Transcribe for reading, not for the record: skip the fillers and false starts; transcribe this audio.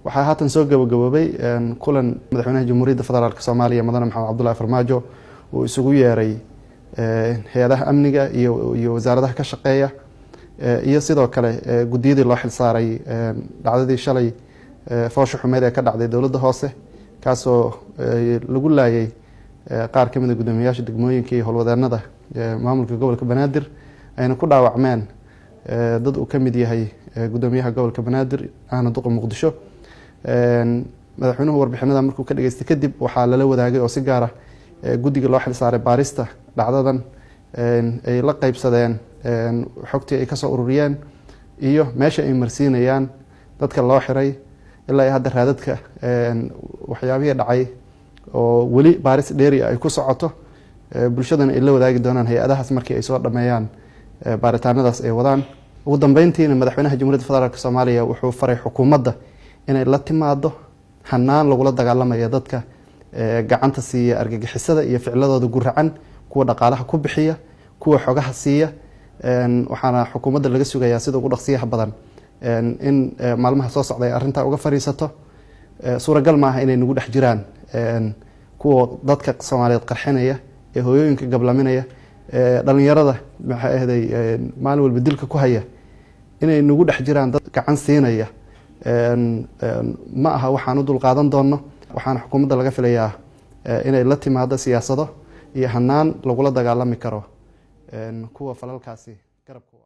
Waxaa haatan soo gabagaboobay kulan madaxweynaha Jamhuuriyadda Federaalk Soomaaliya, Mudane Maxamed Cabdullahi Farmaajo, uu isugu yeeray hay-adaha amniga iyo wasaaradaha ka shaqeeya iyo sidoo kale guddiyadii loo xilsaaray dhacdadii shalay foosha xumeyd ee ka dhacday dowladda hoose, kaasoo lagu laayay qaar ka mid a guddoomiyayaasha degmooyinka iyo howlwadeenada maamulka gobolka Banaadir, ayna ku dhaawacmeen dad uu ka mid yahay guddoomiyaha gobolka Banaadir ahna duqa Muqdisho. Madaxweynuhu warbixinada markuu ka dhageystay kadib, waxaa lala wadaagay oo si gaara guddiga loo xilsaaray baarista dhacdadan ay la qeybsadeen xogtii ay kasoo ururiyeen iyo meesha ay marsiinayaan dadka loo xiray ilaa hadda raadadka waxyaabihii dhacay oo weli baaris dheeri ay ku socoto, bulshadana ay la wadaagi doonaan hay-adahaas markii ay soo dhameeyaan baaritaanadaas ay wadaan. Ugu dambeyntiina, madaxweynaha Jamhuuriyadda Federaalk Soomaaliya wuxuu faray xukuumadda inay la timaado hanaan lagula dagaalamaya dadka gacanta siiya argagixisada iyo ficladooda guracan, kuwa dhaqaalaha ku bixiya, kuwa xogaha siiya. Waxaana xukuumadda laga sugayaa sida ugu dhaqsiyaha badan in maalmaha soo socda ay arrintaa uga fariisato. Suuragal maaha inay nagu dhex jiraan kuwa dadka Soomaaliyeed qarxinaya ee hooyooyinka gablaminaya, dhalinyarada maxay ahday maalin walba dilka ku haya, inay nagu dhex jiraan dad gacan siinaya. Ma aha waxaan u dulqaadan doonno. Waxaana xukuumadda laga filayaa inay la timaado siyaasado iyo hanaan lagula dagaalami karo kuwa falalkaasi garabka.